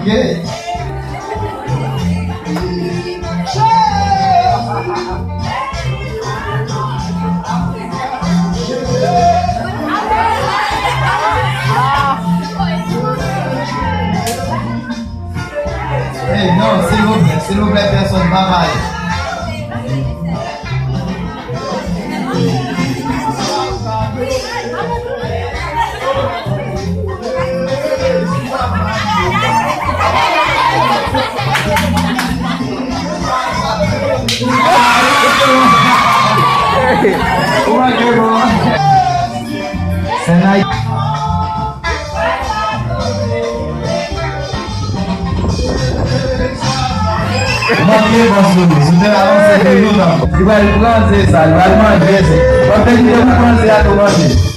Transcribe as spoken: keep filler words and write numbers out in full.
Ok. Hey, non, silvouplè, silvouplè, pèsonn pa pale. Sè Nay. Manke bòs nou, sou te avanse de nou nan. Li pral pran se sa, li pral manje se. W ap te kite pou pran se a tou manje.